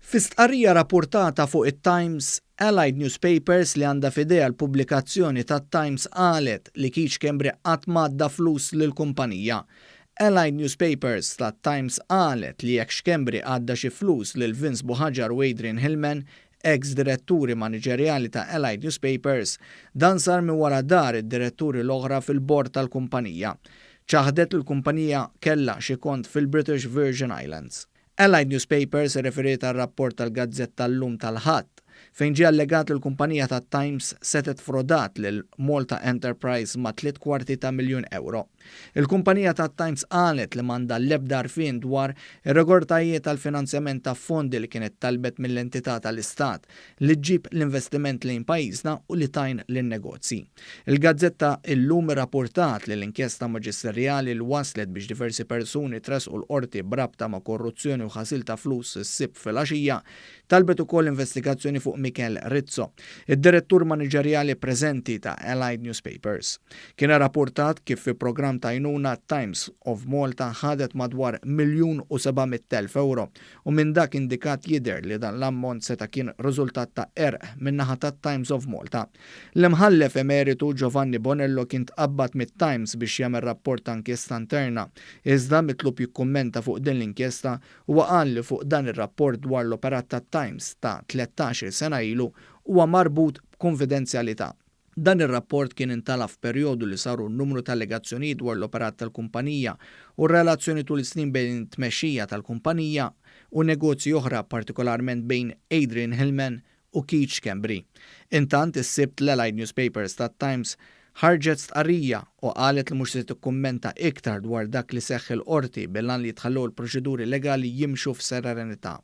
Fi stqarrija rapportata fuq it-Times, Allied Newspapers li għandha f'idejha l-pubblikazzjoni tat-Times qalet li Keith Schembri qatt m'għadda flus lill-kumpanija. Allied Newspapers tat-Times qalet li jekk Schembri għadda xi flus lil Vince Buhagiar u Adrian Hillman, eks diretturi maniġerjali ta' Allied Newspapers, dan sar minn wara dahar id-diretturi l-oħra fil-bord tal-kumpanija. Ċaħdet li l-kumpanija kellha xi kont fil-British Virgin Islands. Allied Newspapers irreferiet għar-rapport tal-gazzetta Llum tal-Ħadd, fejn ġie allegat li l-kumpanija tat-Times setgħet frodat lil Malta Enterprise ma' 75 €. Il-kumpanija tat-Times qalet li m'għandha l-ebda għarfien dwar irregolaritajiet tal-finanzjament ta' fondi li kienet talbet mill-entità tal-Istat li ġġib l-investiment lejn pajjiżna u li tgħin lin-negozji. Il-gazzetta Illum irrapportat li l-inkjesta maġisterjali li waslet biex diversi persuni tressqu l-qorti b'rabta ma' korruzzjoni u ħasil ta' flus is-Sibt filgħaxija talbet ukoll investigazzjoni fuq Michel Rizzo, id-direttur maniġerjali preżenti ta' Allied Newspapers. Kien irrapportat kif fi programm ta' għajnuna Times of Malta ħadet madwar €1,700,000 u minn dak indikat jidher li dan l-ammont seta' kien riżultat ta' qerq min-naħa tat-Times of Malta. L-Imħallef Emeritu Giovanni Bonello kien tqabbad mit-Times biex jagħmel rapport ta' inkjesta interna, iżda mitlub jikkummenta fuq din l-inkjesta huwa qal li fuq dan ir-rapport dwar l-operat tat-Times ta' 13-il sena ilu huwa marbut b'kunfidenzjalità. Dan ir-rapport kien intalab f'perjodu li saru numru ta' allegazzjonijiet dwar l-operat tal-kumpanija u r-relazzjoni tul is-snin bejn it-tmexxija tal-kumpanija u negozji oħra, partikolarment bejn Adrian Hillman u Keith Schembri. Intant, is-Sibt l-Allied Newspapers tat-Times ħarġet stqarrija u qalet li mhux se tikkummenta iktar dwar dak li seħħ il-qorti bil-għan li jitħallew il-proċeduri legali jimxu f'serenità.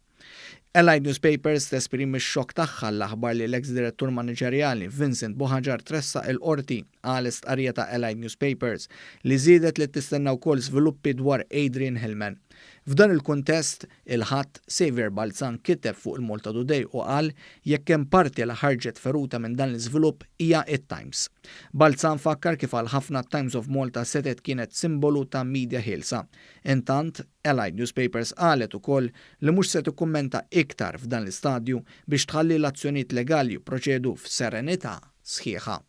Allied Newspapers tesprimi x-xokk tagħha l-aħbar li l-eks direttur maniġerjali Vincent Buhagiar tressaq il-qorti, qal stqarrija ta' Allied Newspapers, li żiedet li tistenna wkoll żviluppi dwar Adrian Hillman. F'dan il-kuntest, il-Ħadd Xavier Balzan kiteb fuq il-Malta Today u qal jekk hemm parti li ħarġet feruta minn dan l-iżvilupp hija it-Times. Balzan fakkar kif għal ħafna Times of Malta setgħet kienet simbolu ta' media ħielsa. Intant, Allied Newspapers qalet ukoll li mhux se tikkummenta iktar f'dan l-istadju biex tħalli l-azzjonijiet legali jipproċedu f'serenità sħiħa.